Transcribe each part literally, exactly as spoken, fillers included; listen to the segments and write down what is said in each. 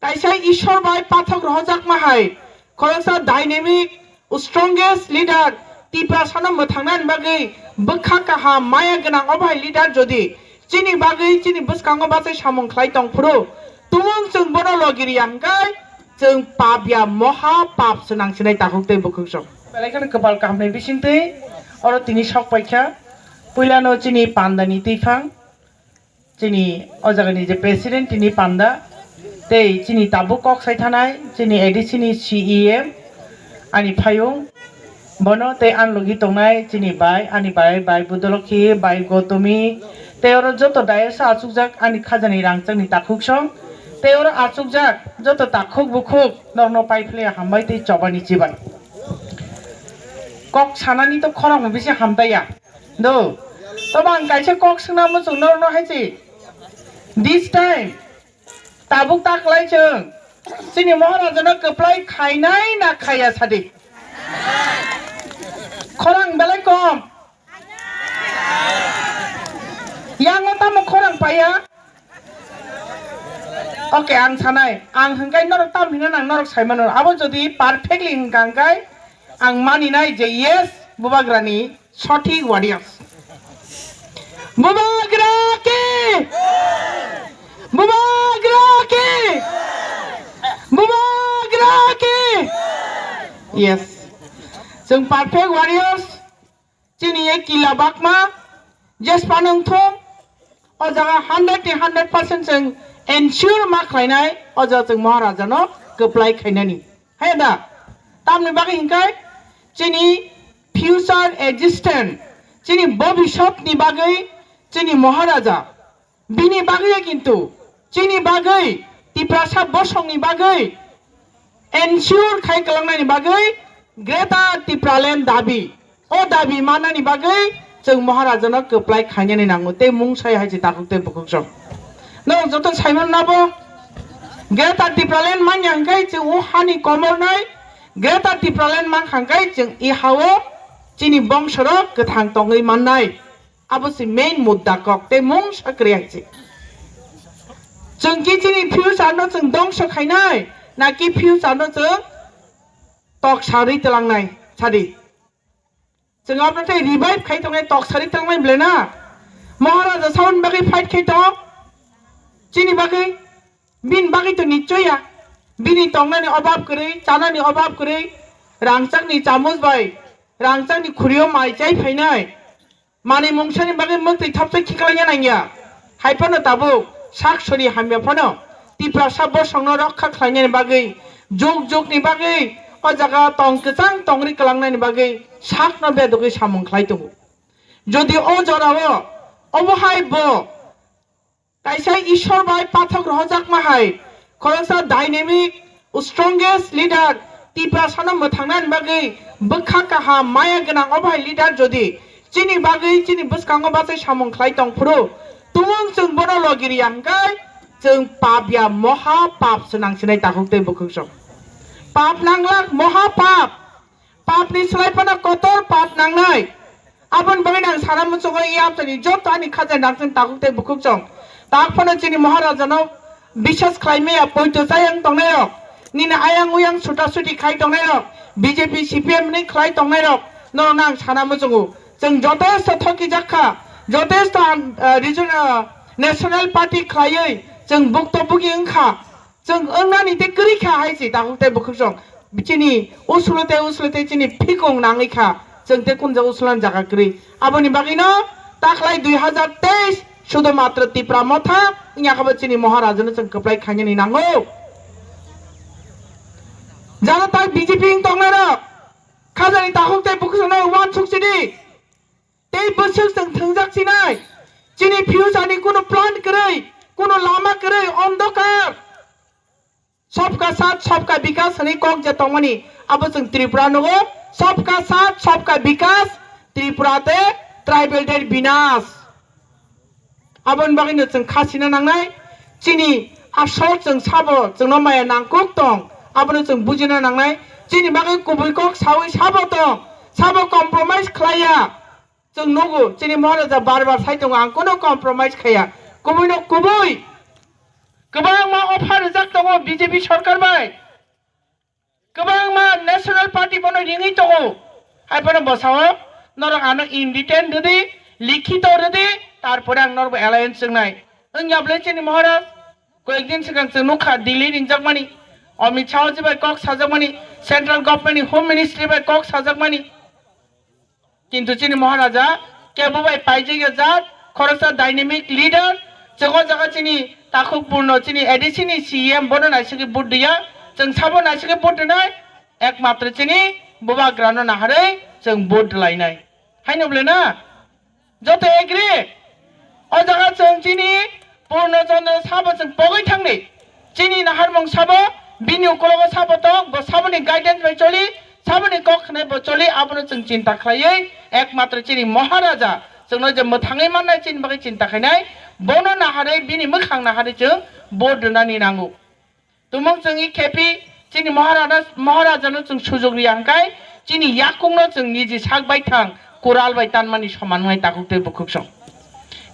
Kaisa Ishwar bai pathak rohojakma hai khoroksa dynamic, strongest leader, Tiprasano mwthangnani bagwi bwkha kaham, maya gwnang o bahai leader jodi chini bagwi chini bwskango bachai samung khlai tongphuru, tumung chwng bono logiriya hwnkhe chwng pap ya, moha pap swnang sinai takhuk tei bwkhuk song. Belai kheno kwpal kahamni bisingtwi oro tini sok paikha. Puilano chini pandani twiphang, chini o jagani je president tini panda, tei chini tabuk kok sai thanai chini A D C ni C E M ani phayung, bono tei ang logi tongnai chini bai, ani bai, bai Budolokhi, bai Gotomi, tei oro joto dais o achukjak ani khajani rangchakni takhuk song, tei oro achukjak joto takhuk bukhuk norokno paiphle hambai tei chobani chibai. Kok sanani to khorang bisi hamtaiya. Do, tobo ang kaisa kok swngna muchung norokno hai se. This time, tabuk ta kwlai chwng. Chini Maharajano kwplai khainai na khaiya sadi. Khorang belai kom. Yango tamo khorang paiya. Okay, ang sanai. Ang hwnkhe norok tam hino nang norok saimano. Abo jodi perfectly hwnkha hwnkhe ang maninai je yes, Bubagrani Sothik warriors. Bubagra ki! Bubagra ki! Bubagra ki! Yes. Chwng perfect warriors. Chini ye kila bakma, jespa nung thung, o jaga hundred ni hundred percent chwng ensure ma khlainai, o jaga chwng Maharajano kwplai khainani. Hai da? Tamni bagwi hwnkhe chini future existence, chini bobiswtni bagwi chini Maharaja, bini bagwi kintu chini bagwi Tiprasa bosongni bagwi ensure khai kwlangnani bagwi Greater Tipraland dabi, o dabi mannani bagwi chwng Maharajano kwplai khainani nango tei mung sai hai se takhuk tei bukhuk song. Norok joto saimano nabo Greater Tipraland manya hwnkhe chwng o hani komornai Greater Tipraland mankha hwnkhe chwng i hao chini bongsorok kwthang tongwi mannai. Abo se main mudda kok tei mung sakri hai se. Chwng ki chini future no chwng dongso khainai na ki future no chwng tok sarwi tlangnai sadi. Chwng abo tei revive khai tongnai tok sarwi tlangnai bwle na. Maharaja saun bagwi fight khai tong. Chini bagwi, bin bagwi to nichoi ya. Bini tongnani obab kwrwi, chanani obab kwrwi, rangchakni chamuj bai, rangchakni khuriyo mai chai phainai. Manwi mungsani bagwi mwktwi thopsa khiklangya nangya. Hai phano tabuk sak sori hamya phano Tiprasa bosongno rokha khlainani bagwi, jug jugni bagwi o jaga tong kwchang tongri kwlangnani bagwi sakno bedogwi samung khlai tongo. Jodi o jorao obo hai bo kaisa Ishwar bai pathak rohojakma hai khoroksa dynamic, strongest leader Tiprasano mwthangnani bagwi bwkha kaham, maya gwnang o bahai leader jodi chini bagwi chini bwskango bachai samung khlai tongphuru, tumung chwng bono logiriya hwnkhe chwng pap ya, moha pap swnang sinai takhuk tei bukhuk song. Pap nanglak, moha pap. Papni slai phano kotor pap nangnai. Aboni bagwi ang sana muchungo i amchaini joto ani khaja nangchang takhuk tei bukhuk chong. Tak phano chini Maharajano biswas khlai maya poito chayang tongnairok. Nini ayang uyang suta suti khai tongnairok. B J P C P M ni khlai tongnairok. Norokno ang sana muchungo. Chwng jotesto thokijak kha. Jotesto ang, ah, region, ah, national party khlaiwi chwng bukto bugi wngkha. Chwng wngnani tei kwrwi kha hai se takhuk tei bukhuk chong. Chini usulo tei usulo tei chini phikung nangwi kha. Chwng tei kunja usulan jaga kwrwi. Aboni bagwino taklai dui hazar teis sudo matro Tipra Motha wngya kha bo chini Maharajano chwng kwplai khainani nango. Jana tai B J P wng tongnai rok. Khajani takhuk tei bukhuk chongnai uansuk sidi. Tei bwswk chwng thwngjak sinai. Chini future ni kunu plan kwrwi, kunu lama kwrwi, ondokar. Sabka saath, sabka bikas hwnwi kok je tongmani, abo chwng Tripura nugo. Sabka saath, sabka bikas, Tripura te tribal te binash. Aboni bagwino chwng khasina nangnai. Chini asol chwng sabo chwngno maya nangkuk tong, abono chwng bujina nangnai. Chini bagwi kubui kok sawi sabo tong, sabo compromise khlaiya. Chwng nugo, chini Maharaja bar bar sai tongo, ang kono compromise khaiya. Kubui no kubui. Kwbangma offer rijak tongo, B J P sorkar bai kwbangma national party bono ringwi tongo. Hai phano bwsao norok ano in written rwdi, likhito rwdi, tarpore ang norokbo alliance wngnai. Wngya bwle chini Maharaj, koyekdin swkang chwng nukha Delhi ringjakmani, Amit Shah ji bai kok sajakmani, central government ni home ministry bai kok sajakmani. Kintu chini Maharaja kebo bai paijak ya jat, khoroksa dynamic leader, chwng o jaga chini takhuk Purno chini A D C ni C M bono naisingwi vote diya, chwng sabo naisingwi vote dinai, ekmatro chini bubagrano naharwi chwng vote lainai. Haino bwle na? Joto agree? O jaga chwng chini Purno Chandra sabo chwng pogwi thangni. Chini naharmung sabo, bini ukulogo sabo tong, bo saboni guidance bai choli, saboni kok khnai bo choli, abono chwng chinta khlaiwi, ekmatro chini Maharaja, chwngno je mwthangwi mannai chini bagwi chinta khainai, bono naharwi, bini mwkhang naharwi chwng vote rwnani nango. Tumung chwng i khepi chini Maharana-, Maharajano chwng sujuk riya hwnkhe chini yakungno chwng niji sak baithang kural bai tanmani soman wngnai takhuk tei bukhuk song.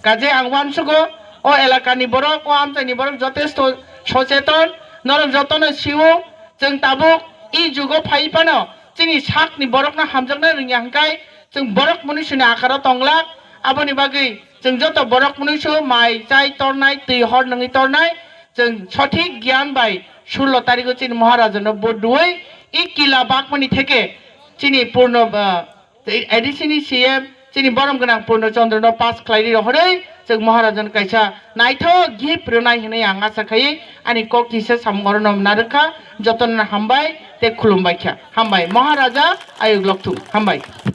Kaje ang uansugo o elakani borok, o amchaini borok jotesto socheton, norok jotono sio chwng tabuk i jugo phai phano chini sakni borokno hamjakna rwngya hwnkhe chwng borok munisuni akaro tonglak. Aboni bagwi chwng joto borok munuisu mai chai tornai, twi hor nungwi tornai, chwng sothik gyan bai sullo tarigo chini Maharajano vote rwui i kila bakmani theke chini Purno, ah, A D C ni C M chini borom gwnang Purno Chandra no pass khlai ri rohorwi chwng Maharajano kaisa naithok gift rwnai hwnwi ang acha khai ani kok kisa samung orono narwkha. Jotono hambai tei khulumbai kha. Hambai Maharaja, ayuk lokthung. Hambai.